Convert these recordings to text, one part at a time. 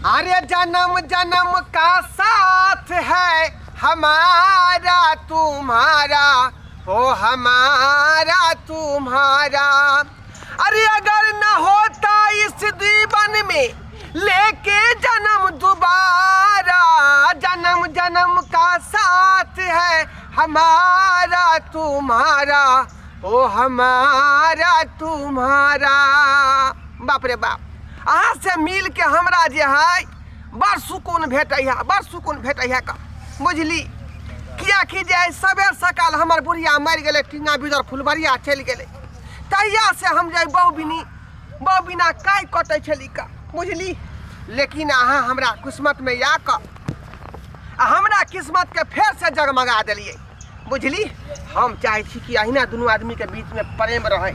अरे जन्म जन्म का साथ है हमारा तुम्हारा, हो हमारा तुम्हारा। अरे अगर न होता इस जीवन में लेके जन्म दोबारा, जन्म जन्म का साथ है हमारा तुम्हारा, ओ हमारा तुम्हारा। बाप रे बाप, अहाँ से मिल के हमरा जे है बड़ सुकून भेटै है, बड़ सुकून भेटै है का बुझली। किएकि जे आइ सबेर सकाल हमर बुढ़िया मरि गेलै, टीना बिदर फुलबरिया चलि गेलै, तहिया से हम जे बहु बिनी बहु बिना काय कटै छली का बुझली। लेकिन अहाँ हमरा किस्मतमे आ कऽ आ हमरा किस्मतके फेरसँ जगमगा देलियै बुझली। हम चाहै छी कि अहिना दुनू आदमीके बीचमे प्रेम रहै,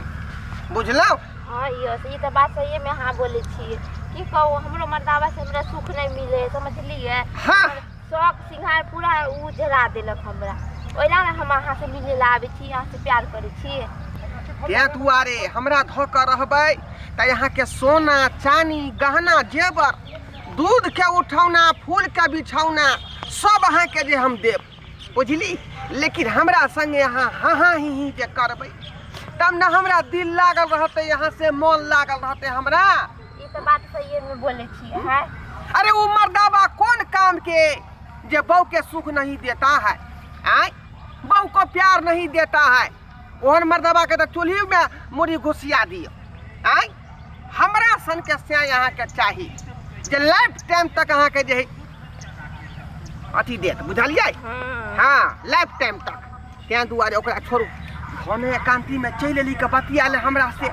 बुझलहुँ। हाँ यौ, ई तऽ बात सहिए में अहाँ बोलै छियै। की कहू, हमरो मर्दावा से हमरा सुख नहि मिले है, समझलियै? हाँ। हमर शौक सिंघार पूरा उ जरा देलक हमरा। ओहिला ने हम अहाँ से मिले ला आबै छी, अहाँ से प्यार करै छी। तेँ दुआरे हमरा धऽ कऽ रहबै तऽ अहाँके सोना चानी गहना जेवर, दूधके उठौना, फूलके बिछौना, सब अहाँके जे हम देब बुझली। लेकिन हमरा संगे अहाँ हाँ हाँ ही ही जे करबै तब ने हमरा दिल लागल रहतै, यहाँ से मन लागल रहतै हमरा। ई तऽ बात सहिए में बोलै छियै है। अरे वो मर्दाबा कौन काम के जे बहू के सुख नहीं देता है, आय बहू को प्यार नहीं देता है, ओहन मर्दाबा के तऽ चूल्ही में मुड़ी घुसिया दियो। आय हमरा सन के से अहाँके चाही जे लाइफ टाइम तक अहाँके जे है अथी देत, बुझलियै? हाँ, लाइफ टाइम तक। तेँ दुआरे ओकरा छोड़ू, भने एकान्तीमे चलि एली के बतिया ले हमरा से।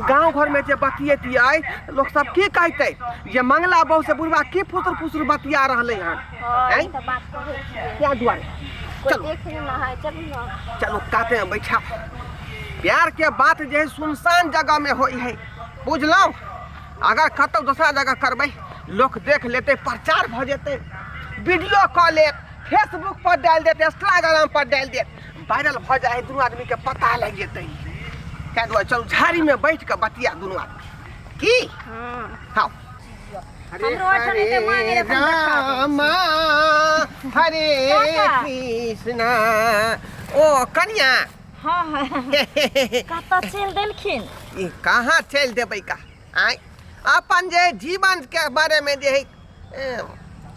गाँव घरमे जे बतियतियै लोक सब की कहतै जे मंगला बहू से बुढ़बा की फुसुर फुसुर बतिया रहलै हन। हाँ, आँय? ई तऽ बात कहै छियै। तेँ दुआरे कोइ चलू, देख नहि है, चलू ने। चलू काते में बैठा। प्यार के बात जे है सुनसान जगह में होई है, बुझलहुँ? अगर कतौ दोसरा जगह करबै लोक देख लेतै, प्रचार भऽ जेतै, वीडियो कऽ लेत, फेसबुक पर डालि देत, इंस्टाग्राम पर डालि देत, वायरल भऽ जाइ है, दुनू आदमीके पता लागि जेतै। ताहि दुआरे चलू झाड़ीमे बैठ कऽ बतिया दुनू आदमी की। हाँ। हरे हमरो ओहिठाम एते मांगे हरे रहै, हम देखा दै रामा हरे काका। कृष्णा। ओ कनिया। हाँ हाँ, कतऽ चलि देलखिन? ई कहाँ चलि देबै का? आँय, अपन जे जीवनके बारेमे जे है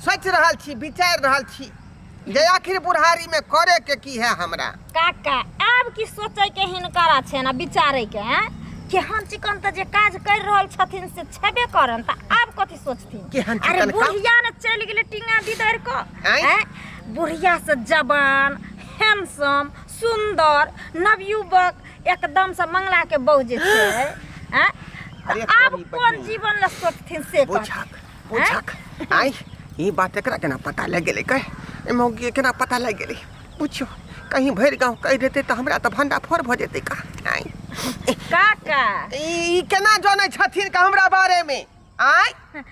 सोचि रहल छी, विचारि रहल छी जे आखिर बुढ़ारीमे करैके की है हमरा। काका, आब की सोचै के हिनकरा छै ना विचारै के हैं? केहन चिकन तऽ जे काज कर रहल छथिन से छेबे करन, तऽ आब कथी सोचथिन? केहन अरे चिकन काम? बुढ़िया ने चलि गेलै टिंगा बिदरि कऽ। आँय? आँय? बुढ़िया से जवान हैंडसम सुंदर नवयुवक एकदम से मंगला के बहू जे छै, आँय? अरे तऽ आब तोरी कोन बहिन। जीवन लए सोचथिन से कहथिन? बुझक बुझक, आँय ई बात एकरा केना पता लागि गेलै? कह एहि मौगी केना पता लागि गेलै? पुछियौ कहीं भरि गाँव कहि देतै तऽ हमरा तऽ भंडा फोड़ भऽ जेतै का। आँय काका, ई केना जनै छथिन का हमरा बारेमे? आँय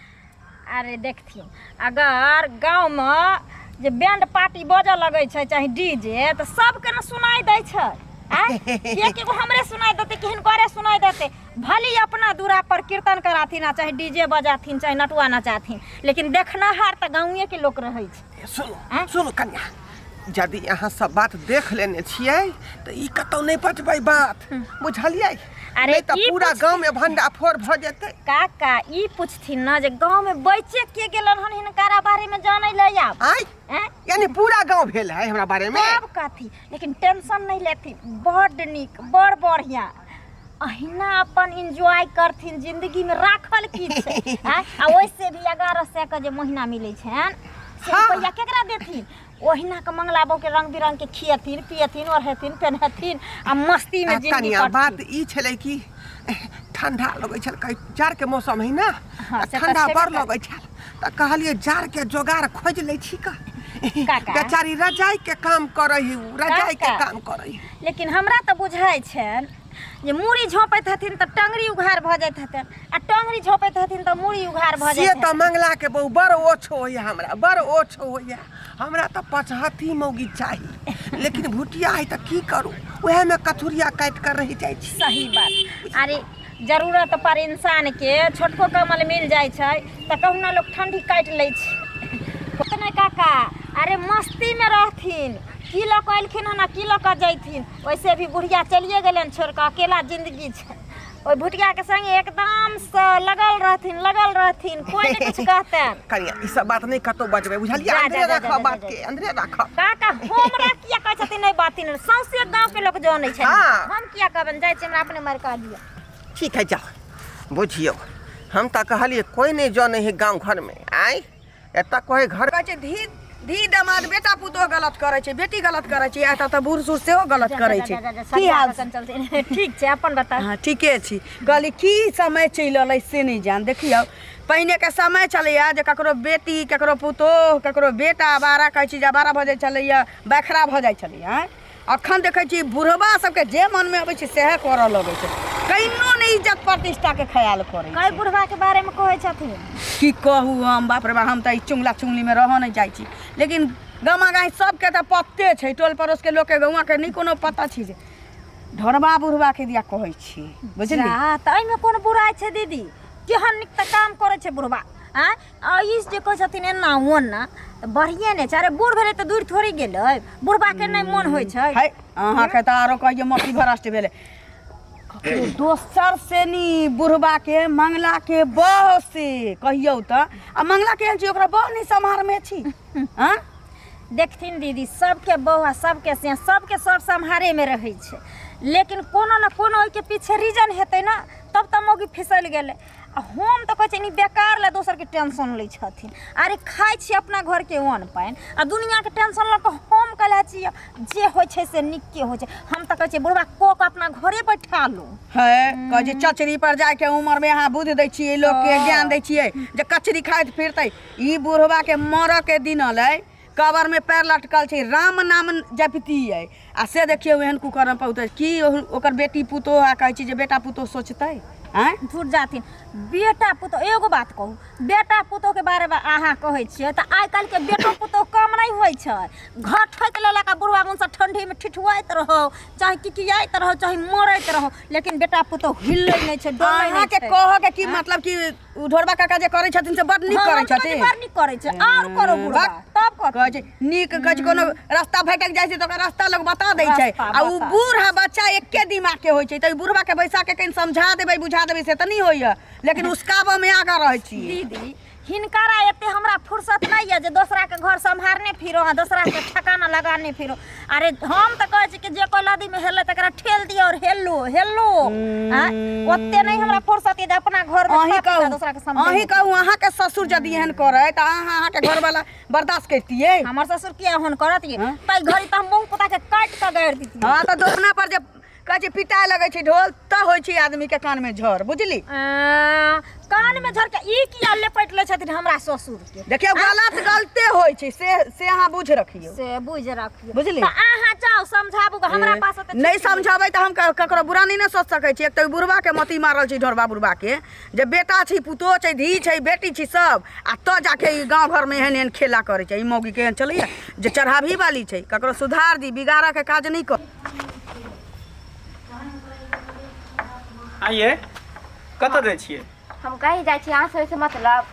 अरे देखथिन, अगर गाँवमे जे बैंड पार्टी बजऽ लगै छै चाहे डीजे, तऽ सबके ने सुनाइ दै छै। आँय, किएकि एगो हमरे सुनाइ देतै कि हिनकरे सुनाइ देतै? भले अपना दूरा पर कीर्तन कराथिन आ चाहे डीजे बजाथिन चाहे नटुआ नचाथिन, लेकिन देखनाहार तऽ गाँवेके लोक रहै छै। सुनू। आँय? सुनू कन्या, यदि अहाँ सब बात देख लेने छियै तऽ ई कतौ नहि बजबै बात, बुझलियै? अरे नहि तऽ ई पूरा पुछथिन- गाँव में भंडा फोड़ भऽ जेतै। काका, ई पुछथिन ने जे गाँव में बचे के गेलन हन हिनकारा बारे में जानै ले आब। आँय? आँय? यानी पूरा गाँव भेल है हमरा बारे में? तब कथी, लेकिन टेंशन नहीं लेथिन, बड्ड नीक, बड़ बढ़िया, अहिना अपन एंजॉय करथिन। जिंदगी में राखल की छै? आँय? आ ओहिसे भी 1100 के जे महीना मिलै छनि से रुपैआ केकरा देथिन? ओहिना के मंगला बहू के रंग बिरंग के खियथिन पियथिन ओढ़ेथिन पेन्हथिन आ मस्ती में आ जिंदगी कनिया, बात कटथिन। ई छलै कि ठंडा लगै छल, कहीं जाड़ के मौसम है ना, हाँ, तऽ से तऽ ठंडा छेबे बड़ करै। लगै छल तऽ कहलियै जाड़ के जोगाड़ खोजि लै छी का। काका। बेचारी रजाई के काम करै है, उ रजाई के काका। काम करै है। लेकिन हमरा तऽ बुझाइ छनि जे मूड़ी झोपैत हथिन तऽ टंगरी उघार भऽ जाइत हेतनि आ टंगरी झोपैत हथिन तऽ मूड़ी उघार भऽ से जाइत तऽ हेतनि। मंगला के बहु बड़ ओछ होइए हमरा, बड़ ओछ होइए हमरा। तऽ पचहत्थी मौगी चाही, लेकिन भुटिया है तऽ की करू, उएहमे कथुरिया काटि कऽ रहि जाइ छी। सही बात। अरे जरूरत पर इंसानके छोटको कम्बल मिल जाइ छै तऽ कहुना लोक ठण्डी काटि लै छै। नहि काका, अरे मस्तीमे रहथिन, की लऽ कऽ एलखिन हन आ की लऽ कऽ जैथिन। वैसे भी बुढ़िया चलिए गेलनि छोड़ि कऽ, अकेला जिन्दगी छै। ओहि भुटियाके संगे एकदमसँ लगल रहथिन, लगल रहथिन, कोइ नहि किछु कहतनि। कनिया, ई सब बात नहि कतौ बजबै, बुझलियै? जा, जा, अंदरे जा, जा, राखब जा, बात जा, के अंदरे राखब। काका, हमरा किया कहै छथिन नहि बातिन? सौंसे गाँवके लोक जनै छै। हाँ। हम किया कहबनि? जाइ छी, हमरा अपने मारि कऽ दिअ। ठीक है, जाओ। बुझियौ, हम तऽ कहलियै कोइ नहि जनै है गाँव घरमे, आँय एतऽ कोइ घर कहै छै धी धी दमाद बेटा पुतोह गलत करै छै, बेटी गलत करै छै, एतऽ तऽ बूढ़ सूढ़ सेहो गलत करै छै। की हाल? ठीक छै, अपन बताउ। हँ, ठीके छी। कहली की समय चलि एलै से नहि जान। देखियौ, पहिनेके समय छलैए जे ककरो बेटी, ककरो पुतोह, ककरो बेटा आवारा कहै छी जे आवारा भऽ जाइ छलैए, बखरा भऽ जाइ छलैए। आँय, अखन देखै छी बुढ़बा सबके जे मनमे अबै छै सएह करऽ लगै छै, कहिनो नहि इज्जत प्रतिष्ठाके ख्याल करै कई छै। बुढ़बा के बारे में कहै छथिन? की कहू हम, बाप रे बाप, हम तऽ ई चुंगला चुंगलीमे रहऽ नहि जाइ छी, लेकिन गामा गाँव सबके तऽ पते छै, टोल पड़ोसके लोकके, गौआँके नहि कोनो पता छै जे ढोरबा बुढ़बाके दिया कहै छी, बुझली? जा, तऽ एहिमे कोन बुराइ छै दीदी? केहन नीक तऽ काम करै छै बुढ़बा। आँय, आ ई जे कहै छथिन एना ओना, तऽ बढ़िए नहि छै। अरे, बूढ़ भेलै तऽ दूर थोड़े गेलै? बुढ़बाके नहि मोन होइ छै? है, अहाँके तऽ आरो कहियो मति भ्रष्ट भेलै। ककरो दोसर से नी बुढ़बाके मंगलाके बह से कहियौ तऽ, आ मंगला केहन छी, ओकरा बह नहि सम्हारमे छी? आँ देखथिन दीदी, सबके बहू आ सबके सिया, सबके सब सम्हारेमे रहै छै, लेकिन कोनो ने कोनो ओहिके पीछे रीजन हेतै ने, तब तऽ मौगी फिसलि गेलै। आ हम तऽ कहै छियै, बेकार लए दोसरके टेंशन लै छथिन। अरे, खाइ छी अपना घरके अन्न पानि आ दुनिआँके टेंशन लऽ कऽ हम कहले छियै, जे होइ छै से नीके होइ छै। हम तऽ कहै छियै, बुढ़बा कऽ कऽ अपना घरे बैठा लू। है, कहै छै चचरी पर जाइके उमरमे अहाँ बुद्धि दै छियै लोकके, ज्ञान दै छियै जे कचरी खाइत फिरतै। ई बुढ़बाके मरऽके दिन अलै, कबरमे पैर लटकल छै, राम नाम जपितियै आ से देखियौ एहन कुकर्म पौतै की ओकर बेटी पुतोह आ कहै छी जे बेटा पुतोह सोचतै? आँय, झूठ जाथिन बेटा पुतोह। एगो बात कहू, बेटा पुतोहके बारेमे अहाँ कहै छियै तऽ आइ काल्हिके बेटो पुतोह कम नहि होइ छै। घर ठोकि लेलक आ बुढ़बा मुँहसँ ठण्डीमे ठिठुआइत रहौ, चाहे किकियाइत रहौ, चाहे मरैत रहौ, लेकिन बेटा पुतोह हिलै नहि छै, डोलै नहि अहाँके छै। कहऽके की मतलब कि ओ ढोरबा काका जे करै छथिन से बड नीक हँ, करै हम तऽ कहै छी छथिन? बड़ नीक करै छै, आर करो बुढ़बा बक। तब कथी? कहै छै नीक, कहै छै कोनो रास्ता भटक जाइ छै तऽ ओकरा रास्ता लोग बता दै छै। रास्ता आ ओ बता। बूढ़ आ बच्चा एके दिमाग के होइ छै, तऽ बुढ़बा के बैसा के कनि समझा देबै, बुझा देबै से तऽ नहि होइया, लेकिन उसकाबऽ मे आगाँ रहै छी। दीदी, हिनकरा एते हमरा फुर्सत नहि यऽ जे दोसराके घर सम्हारने फिरो आ दोसराके ठेकाना लगाने फिरो। अरे, हम तऽ कहै छी कि जे कोइ नदीमे हेलै तकरा ठेल दियौ और हेलो हेलो। आँय, ओते नहि हमरा फुर्सत यऽ जे अपना घरमे अहीं खा पी कऽ कहू, दोसराके समझेबै। अहीं कहू, अहाँके ससुर यदि एहन करै तऽ अहाँ, अहाँके घरवाला बर्दाश्त करतियै? हमर ससुर किया एहन करत ये? हँ? ताहि घड़ी तऽ हम मुँह पुता के काटि कऽ गाड़ि दितियै। हँ, तऽ दोसना पर जे कहै छै पिटाए लगै छै ढोल तऽ होइ छै आदमीके कानमे झर, बुझली? कानमे झर के ई किया लपेट लै छथिन हमरा ससुरके? देखियौ, गलत गलते होइ छै, से से अहाँ बुझ रखियौ। से बुझि रखियौ। बुझली? तऽ अहाँ जाउ समझाबू गे, हमरा पास ओते नहि छुट्टी समझेबै तऽ हम ककरो बुरा नहि ने सोच सकै छी। एक तऽ बुढ़बाके मति मारल छै, ढोरबा बुढ़बाके, जे बेटा छै, पुतोह छै, धी छै, बेटी छै सब, आ तऽ जाके ई गाँव घरमे एहन एहन खेला करै छै। ई मौगी केहन छलैया जे चढ़ाबही वाली छै, ककरो सुधार दी, बिगाड़ऽके काज नहि कर। आइए, कतऽ जाइ छियै? हम कहीं जाइ छी, अहाँ से ओहिसँ मतलब?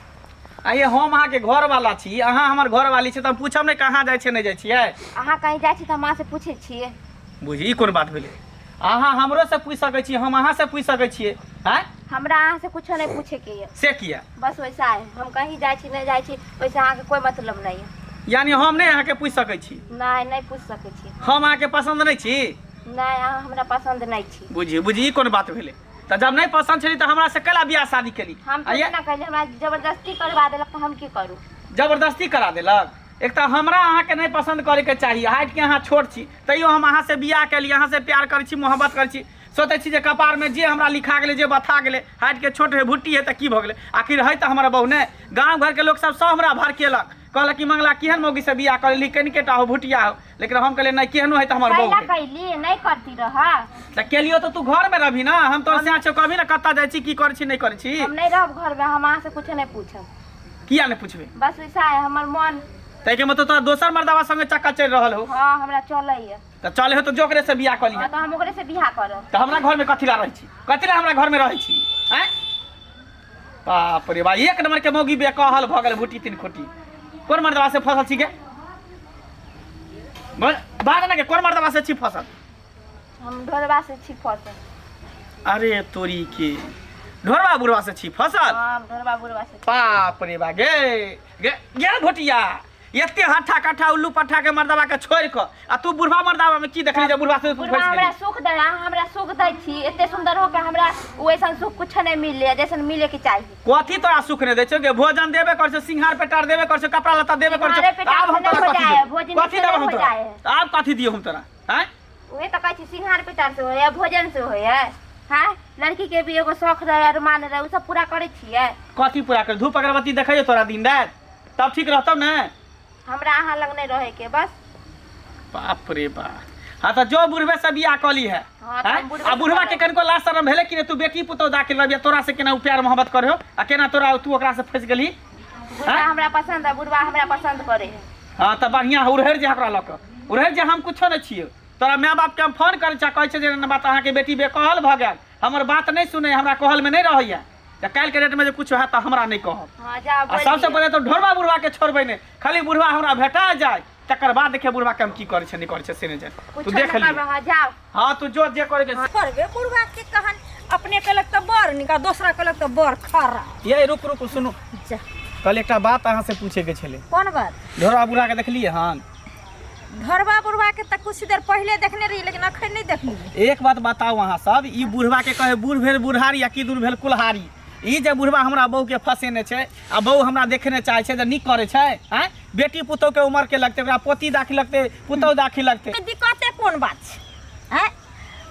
आइए, हम अहाँके घरवाला छी, अहाँ हमर घरवाली छी, तऽ हम पूछब नहि कहाँ जाइ छियै, नहि जाइ छियै? अहाँ कहीं जाइ छी तऽ हम अहाँ से पूछै छियै? बुझी, ई कोन बात भेलै? अहाँ हमरो से पूछि सकै छी, हम अहाँ से पूछि सकै छियै। आँय, हमरा अहाँ से कुछो नहि पूछेके यऽ। से किया? बस वैसा है, हम कहीं जाइ छी, नहि जाइ छी, ओहिसँ अहाँके कोइ मतलब नहि यऽ। यानी हम नहि अहाँके पूछि सकै छी? नहि, नहि पूछि सकै छी। हम अहाँके पसन्द नहि छी? नहि, अहाँ हमरा पसन्द नहि छी। बुझी बुझी, ई कोन बात भेलै? तऽ जब नहि पसन्द छली तऽ हमरा से कैला बियाह शादी केली? हम आ थोड़े ये ना कहली, हमरा जबरदस्ती करवा देलक तऽ हम की करू? जबरदस्ती करा देलक? एक तऽ हमरा अहाँके नहि पसन्द करैके चाही, हाइटके अहाँ छोट छी, तैयो हम अहाँसँ बियाह केली, अहाँसँ प्यार करै छी, मोहब्बत करै छी। सोचै छी जे कपारमे जे हमरा लिखा गेलै, जे बथा गेलै, हाइटके छोट है, भुट्टी है, तऽ की भऽ गेलै, आखिर है तऽ हमर बहू ने। गाँव घरके लोकसभ सब हमरा भड़केलक, कहलक कि मंगला केहन मौगीसँ बियाह कऽ लेलही, कनिकेटा हो, भुटिया हो। लेकिन हम कहलियै नहि, केहनो है तऽ हमर बहू कैला है। कैली नहि करती रह? तऽ केलियो तऽ तू घरमे रहबही ने, हम तोहर से छौ, कहबही ने कतऽ जाइ छी, की करै छी, नहि करै छी। हम नहि रहब घरमे, हम अहाँ से कुछो नहि पूछब। किया नहि पूछबै? बस वैसा है हमर मन। ताहिके मतलब तोरा दोसर मर्दाबा संगे चक्कर चलि रहल हो? हाँ, हमरा चलैया। तऽ चले हो तऽ जोकरे से बियाह कऽ लिहे। हँ, तऽ हम ओकरे से बियाह करब। तऽ हमरा घरमे कथी ला रहै छी, कथी ला हमरा घरमे रहै छी? आँय, बाप रे बा, एक नंबर के मौगी बेकहल भऽ गेल। भुटी तीन खोटी कोन मर्दबा से फसल छी गे? बात ना के कोन मर्दबा से छी फसल? हम ढोरबा से छी फसल। अरे तोरी के, ढोरबा बुढ़वा से छी फसल? हाँ, हम ढोरबा बुढ़वा से। बाप रे बा, गे गे गे भोटिया, एते हट्ठा कट्ठा उल्लू पट्ठा के मर्दबा के छोड़ि कऽ आ तू बुढ़वा मर्दबा में की देखली जे बुढ़वा से तू बुढ़वा फँसि हमरा गेली? सुख दे, अहाँ हमरा सुख दै छी। एते सुंदर हो के हमरा ओ ऐसन सुख कुछ नहीं मिले जैसन मिले के चाही। कथी तोरा सुख नहि दै छौ गे? भोजन देबे कर छौ, सिंघार पेटार देबे कर छौ, कपड़ा लत्ता देबे कर छौ। सिंघारे पेटार आब हम से तोरा नहि हो कथी जाए, देबौ? भोजन कथी से देबौ नहि हम हो तोरा? जाए। आब कथी दियौ हम तोरा? आँय, उहे तऽ कहै छी, सिंघार पेटार से होय है, भोजन से होय है। हाँ, लड़की के भी एगो शौक रहे, अरमान रहे, उ सब पूरा करै छियै। कथी पूरा कर? धूप अगरबत्ती देखैयो तोरा दिन राति, तब ठीक रहतौ ने? हमरा अहाँ लग नहीं रहे के बस। बाप रे बाप, हाँ तऽ जो बुढ़बे से बियाह कऽ ली है। हाँ, तऽ आँय? हम बुढ़बे आ से बुढ़वा के करब। कनिको लाज शरम भेलै कि नहि? तू बेटी पुतोह दाखिल रहबिही, तोरा से केना ओ प्यार मोहब्बत करे हो आ केना तोरा तू ओकरा से फँसि गेलही? बुढ़वा हमरा पसंद है, बुढ़वा हमरा पसंद करे है। हाँ तऽ बढ़िआँ है, उड़हरि जे ओकरा लऽ कऽ उड़हरि जे, हम कुछो नहि छियौ। तोरा माय बापके हम फोन करै छियै, कहै छै जे एना बात, अहाँके बेटी बेकहल भऽ गेल, हमर बात नहि सुनै, हमरा कहलमे नहि रहैया। तऽ काल्हिके डेटमे जे कुछो हैत तऽ हमरा नहि कहब। हाँ, जाओ आ बोल सबसँ दियौ। पहिले तऽ ढोरबा बुढ़बाके छोड़बै नहि, खाली बुढ़बा हमरा भेटा जाय तकर बाद देखिए बुढ़बाके हम की करै छै नहि करै छै से नहि जानि। तू कुछो देख नहि लिहे। करबै, हाँ जाओ। हाँ, तू जो जे करे के। करबे बुढ़वा के कहन, अपने कहलक तऽ बड़ नीक आ दोसरा कहलक तऽ बड़ खराब। ये रुक रुक, सुनू। जा। कल एकटा बात अहाँ से पूछे के छलै। कोन बात? ढोरबा बुढ़ा के देखलियै हन? घरबा बुढ़वा के तऽ कुछ देर पहिले देखने रहियै, लेकिन अखन नहि देखलियै। एक बात बताउ अहाँ सब, ई बुढ़वा के कहे बूढ़ भेल बुढ़ारी आ की दूर भेल कुल्हारी। ई जे बुढ़वा हमरा बहू के फंसेने छै आ बहू हमरा देखे चाहे छै, जे नीक करै छै? आँय, बेटी पुतोह के उमर के लगतै, ओकरा पोती दाखिल लगतै, पुतोह दाखिल लगतै। दिक्कते कोन बात छै? आँय,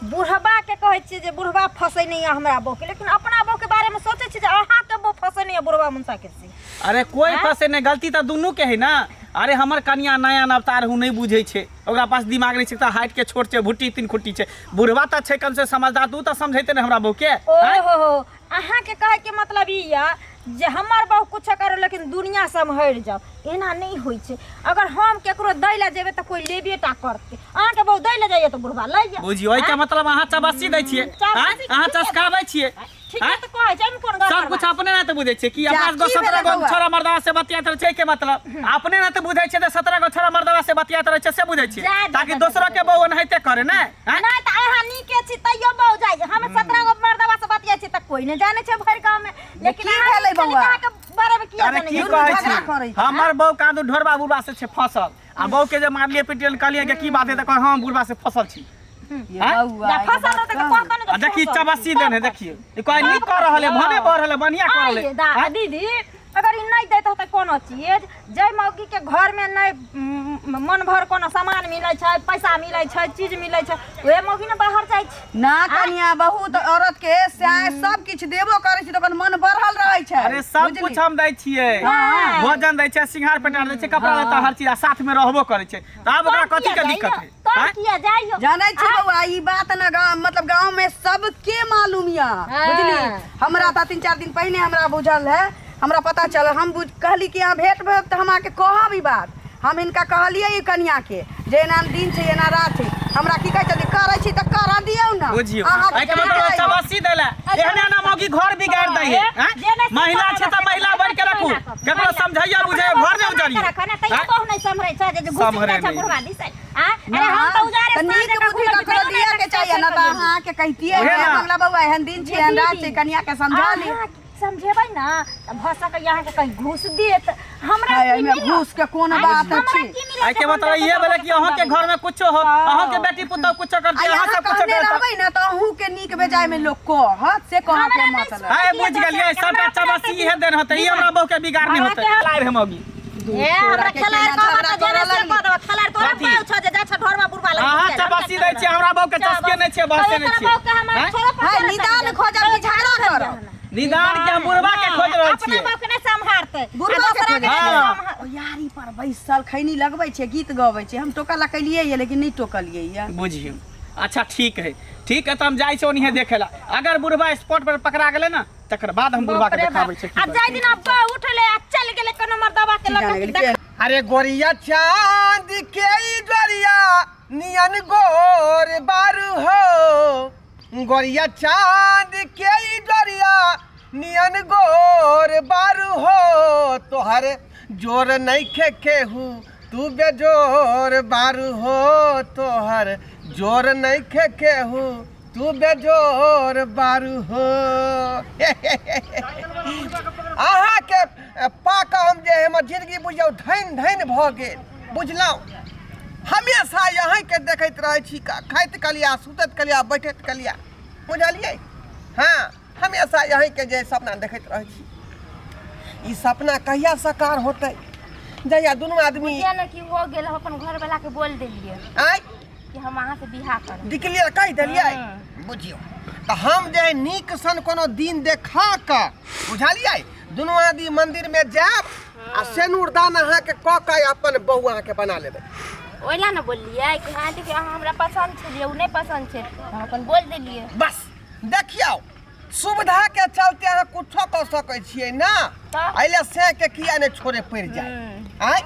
बुढ़वा के कहै छियै जे बुढ़वा फंसै नहि यऽ हमरा बहू के, लेकिन अपना बहू के बारे मे सोचै छियै जे अहाँके बहू फंसै नहि यऽ बुढ़वा मुनसा के से। अरे कोई फंसे नहि, गलती तऽ दुनू के है ना। अरे हमर कनिया नया नवतार हूँ, नहि बुझै छै, ओकरा पास दिमाग नहि छै, तऽ हाइट के छोट छै, भुट्टी तीन खुट्टी छै। बुढ़वा तऽ छै कम से समझदार, तू तऽ समझैते ने हमरा बहू के। आँय? ओहो, अहाँके कहैके मतलब ई यऽ जे हमर बहू कुछो करो लेकिन दुनिया सम्हरि जाओ, एना नहि होइ छै। अगर हम केकरो दै लए जेबै तऽ कोइ लेबे टा करतै। अहाँके बहू दै लए जाइए तऽ बुढ़वा लै जाए। बुझियौ, एहिके मतलब अहाँ चबस्सी दै छियै? चबस्सी? आँय? अहाँ चसकाबै छियै? ठीके तऽ कहै छै, एहिमे कोन सब गड़बड़ कुछ बात? अपने ना तऽ बुझै छियै कि जा, अपना की 17 भेलै गो बौआ? छोरा मर्दावा से बतियाइत रहै छै के मतलब अपने ना तऽ बुझै छियै तऽ 17 गो छोरा मर्दावा से बतियाइत रहै छै से बुझै छियै, जा, जा, ताकि जा, दोसरो जा, के बहू एनाहिते करे ने? आँय? नहि तऽ अहाँ नीके छी तैयो बहू जाइ, हम 17 गो मर्दवा से बतियाइ छी तऽ कोइ नहि जानै छै भरि गाँव में, लेकिन की अहाँ भेलै नीक छली बौआ? तऽ अहाँके बारे में किया अरे जानै की छै? दुनू कहै झगड़ा छी, करै छै। हमर बहू कादू ढोरबा बुढ़बा से छै फसल आ बहू के जे मारलियै पिटियल, कहलियै कि की बात है, तऽ कहै हम बुढ़बा से फसल छी। ये आँय? बौआ, जा एगो फसल बात रहतै तऽ कहू। कहतौ ने आ जे देखी फसल। चबस्सी देने, देखियौ ई कहै नीक कऽ रहल है, भने बढ़ रहल है, बढ़िया कऽ रहल है। आइए दा आँय? दीदी, अगर ई नहि दैत होतै कोनो चीज, जाहि मौगीके घरमे नहि मन भर कोनो सामान मिलै छै, पैसा मिलै छै, चीज मिलै छै, उहे मौगी ने बाहर जाइ छै। ना कनिया, बहुत औरत के सैं सब किछु देबो करै छै तऽ ओकर मन बढ़ल रहै छै। अरे सब बुझली? कुछ हम दै छियै, हाँ। भोजन दै छियै, सिंघार पेटार दै छियै, कपड़ा लत्ता हर चीज, आ साथ में रहबो करै छै, तऽ आब ओकरा तब कथी किया के जाइयो? दिक्कत है? तब आँय? किया जाइयो? जानै छी बौआ, ई बात ने गाँव मतलब गाँव में सबके मालूम यऽ। हाँ। बुझली? हमरा तऽ 3-4 दिन पहिने हमरा बुझल है, हमरा पता चलल। हम बुझ कहली कि अहाँ भेंट भेब तऽ हम अहाँके कहब ई बात। हम हिनका कहलियै ई कनिया के जे एना दिन छै, एना रात छै। हमरा की कहै छथिन, करै छी तऽ करऽ दियौ ने। बुझियौ, अहाँके एहिके मतलब जानै चबस्सी दै लए एहने एना मौगी घर बिगाड़ि दै है। आँय? जे नहि महिला छै तऽ सिखल महिला बनि के रखू, महिला कऽ। ककरो समझैया बुझैया घर नहि उजाड़ियौ। तैयो आँय? बहु नहि सम्हरै छै जे घुसि सम्हरै जाइ छै नहि। बुढ़वा दिस। आँय? अरे हम तऽ उजारे तऽ साँझ नीक जकाँ बुद्धि घुमै छी, ककरो तैयो दिअ नहि के चाहिए ना, तऽ अहाँके कहितियै उहे जे ना। बंगला बौआ, एहन दिन छै, एहन रात छै, कनिया के समझा ली। अहाँ समझेबै ना तऽ भऽ सकैए अहाँके कहीं घूस देत। हमरा हाय, की एहिमे मिलत? घूस के कोन आँय, बात हमरा छै? की मिलत? एहिके मतलब इहे भेलै कि अहाँके घर में कुछो हो, अहाँके बेटी पुतोह कुछो करतै, आ अहाँ अहाँ सब कुछो कहने करतै। रहबै ने तऽ अहूँके नीक बेजाय में लोक कहत, से कहऽ के हमरा नहि मतलब। आइ बुझि गेलियै, सबटा चबस्सी इहे देन होतै, ई हमरा बहू के बिगाड़ नहि होतै। लारि हम अभी। ए हमरा तोरा के खेलाड़ केना कहबा झगड़ा तऽ जेना करऽ से लगली? कह देबा। खेलाड़ तोरा कथी? पाउ छ जे जा छ ढोरबा बुढ़बा लग अहाँ घुसि जाइ। चबस्सी दै छियै, हमरा बहू के चस्के नहि छियै, बहसे नहि तोरा छियै। बहू के हम आँय? छोड़ो पर हाय, छोड़ो निदान चलि खोजब कि झगड़ा करब? निदान के हम बुढ़बा के खोजि रहल अपना छियै। बहू के नहि सम्हारतै, बुढ़बा के आ दोसरा के खोजै नहि हाँ। सम्हार। ओ यारी पर बैसल खैनी लगबै छै, गीत गबै छै। हम टोकऽ ला केलियै ये, लेकिन नहि टोकलियै ये। बुझियौ। अच्छा ठीक है, ठीक है, तऽ हम जाइ छियै ओनिहे देखै ला। अगर बुढ़बा स्पॉट पर पकड़ा गेलै ने, तकर बाद हम बुढ़बा के बाप रे देखाबै बाप। छियै की आ करै जाहि दिन बहू उठलै आ चलि गेलै कोनो मर्दबा के की लऽ जाने के गेली देख के अरे गोरिया चांद के ई गोरिया नियन गोर बारू हो, गोरिया चांद के ई डोरिया नियन गोर बारू हो, तोहर जोर नइखे केहू तू बेजोर बारू हो, तोहर जोर नइखे केहू तू बेजोर बारू हो। अहाँके पाकऽ हम जे हमर जिंदगी बुझियौ धनि धनि भऽ गेल बुझलहुँ। हमेशा अहीँके देखैत रहै छी, खाइत कलिया, सुतैत कलिया, बैठैत कलिया, बुझलियै? हँ, हमेशा अहीँके जे सपना देखैत रहै छी। ई सपना कहिया साकार होतै? जहिया दुनू आदमी बुझिया ने कि हो गेल, हम अपन घरवाला के बोल देलियै आँय कि हम अहाँ से बियाह करब। डिक्लेयर कहि देलियै? हँ। बुझियौ तऽ हम जे है नीक सन कोनो दिन देखा कऽ, बुझलियै, दुनू आदमी मंदिरमे जायब आ सेनुरदान अहाँके कऽ कऽ अपन बहू अहाँके बना लेबै। ओहि ला ने बोललियै कि हाँ देखियौ अहाँ हमरा पसन्द छलियै, ओ नहि पसन्द छै, हम अपन बोल देलियै। बस देखियौ, सुविधा के चलते अहाँ कुछो कऽ सकै छियै ने, तऽ? एहि लए से के किया नहि छोड़े पड़ि जाय। आँय,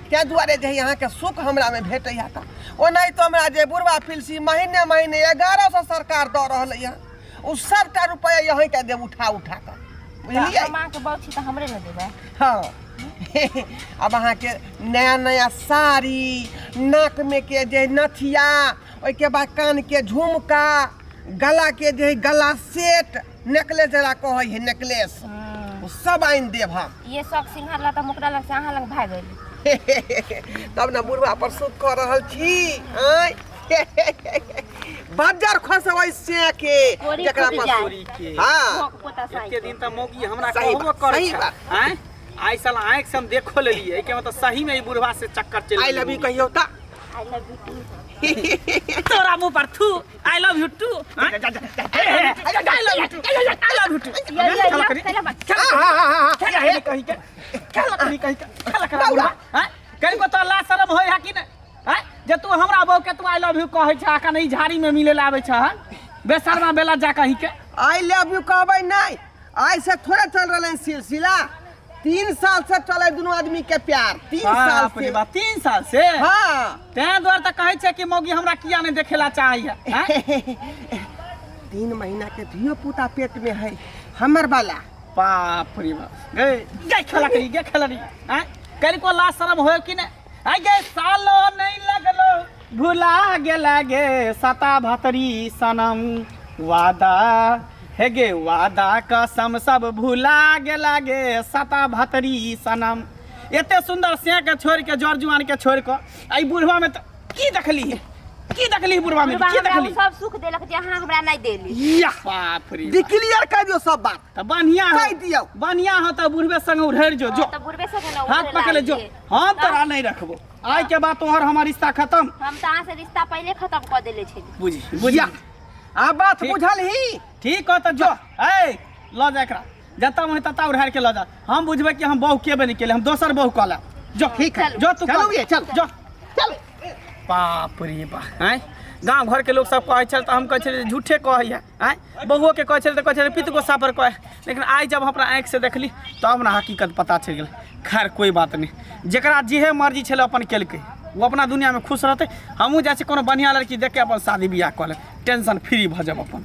ताहि दुआरे जे है अहाँके सुख हमरामे भेटैए। तऽ ओनाहितो हमरा जे बुढ़वा पिलसी महीने महीने 1100 सरकार दऽ रहलै हँ, ओ सभटा रुपैआ अहीँके देब उठा उठा कऽ, बुझलियै? हम अहाँके बहू छी तऽ हमरे ने देबै। हँ, आब अहाँके नया नया साड़ी, नाकमे के जे नथिया, ओहिके बाद कानके झुमका, गलाके जे है गला सेट, नेकलेस जकरा कहै है नेकलेस, ओ सब आनि देब हम। ये शौक सिंघार ला तऽ हम ओकरा लग से अहाँ लग भागि गेली। तब ने बुढ़वा पर सुख कऽ रहल छी। आँय, बज्जर खसबै से के कोरी जकरा फूटि पर जाय। कोरी के। हाँ। भोग पोता साइ एते दिन तऽ मौगी हमरा सही कहबो बात, करै सही छै। बात। आँय, आइ साल आँखि से हम देखो लेलियै, एहिके मतलब सही में ई बुढ़वा से चक्कर चलि I love you कहियौ तऽ। I love you two. तोरा मुंह पर थू। I love you too, I love you too, I love you too. या या या चला बात। कहीं के कहीं कहीं के खेला करा बुढ़वा। आँय, कहीं को तो लाज शरम होय है कि नहि? आँय, जे तू हमरा बहू के तू I love you कहै छ, अखन ई झाड़ी में मिले ला आबै छ, हँ बेसरमा बेला जा कहीं के। I love you कहबै नहि, आइ से थोड़े चल रहलै सिलसिला, 3 साल से चले दुनू आदमी के प्यार, 3 साल बाप रे से। बाप, 3 साल से? हाँ। तें दुआरे तऽ कहै छै कि मौगी हमरा किया नहि देखेला चाहैया, आँय? 3 महीना के धियो पुता पेट में है हमर वाला। बाप रे बाप, गे गे खेला करी, गे खेला री, आँय, कनिको लाज शरम होय कि नहि? आइ गे सालो नहि लगलो भुला गेला गे सता भतरी सनम, वादा हे गे वादा कसम सब भुला गेला गे सता भतरी सनम। एते सुन्दर से के छोड़ि के, जर जुआन के छोड़ि के एहि बुढ़वा में तऽ की देखली, की देखली बुढ़वा में, बुढ़बा की हमरा देखली? ओ सब सुख देलक जे अहाँ हमरा नहि देली। या बाप रे बाप। डिक्लेयर कर दियौ सब बात। तऽ बढ़िया हो। कहि दियौ। बढ़िया हो तऽ बुढ़बे संग उधरि जो, जो। तऽ बुढ़बे संगे ने हाथ उधरे पकड़ जो, लागिए। हम तोरा नहि रखबो, आइ के बाद तोहर हमर रिश्ता खत्म। हम तऽ अहाँ से रिश्ता पहिले खत्म कऽ देले छली। बुझी बुझी या, आ बात ठीक। बुझल ही? ठीक हो तऽ जो, ए लऽ जा एकरा, जतऽ मन ततऽ उधार के लऽ जा। हम बुझबै कि हम बहू के बनि गेलै, हम दोसर बहू कऽ लेब। जो। ठीक है। जो तू। चलू ये, चल। जो। चल। बाप रे बाप, आँय, गाँव घरके लोक सब कहै छल तऽ हम कहै छलियै झूठे कहैया, आँय, बहुओके कहै छलै तऽ कहै छलै पित गोस्सा पर कहै, लेकिन आइ जब हम अपना आँखिसँ देखली तब ने हकीकत पता चलि गेल। खैर कोइ बात नहि, जकरा जेहे मर्जी छलै अपन केलकै, ओ अपना दुनिआँमे खुश रहतै। हमहूँ जाइ छी कोनो बढ़िआँ लड़की देखिके अपन शादी बियाह कऽ लेब, टेंशन फ्री भऽ जायब अपन।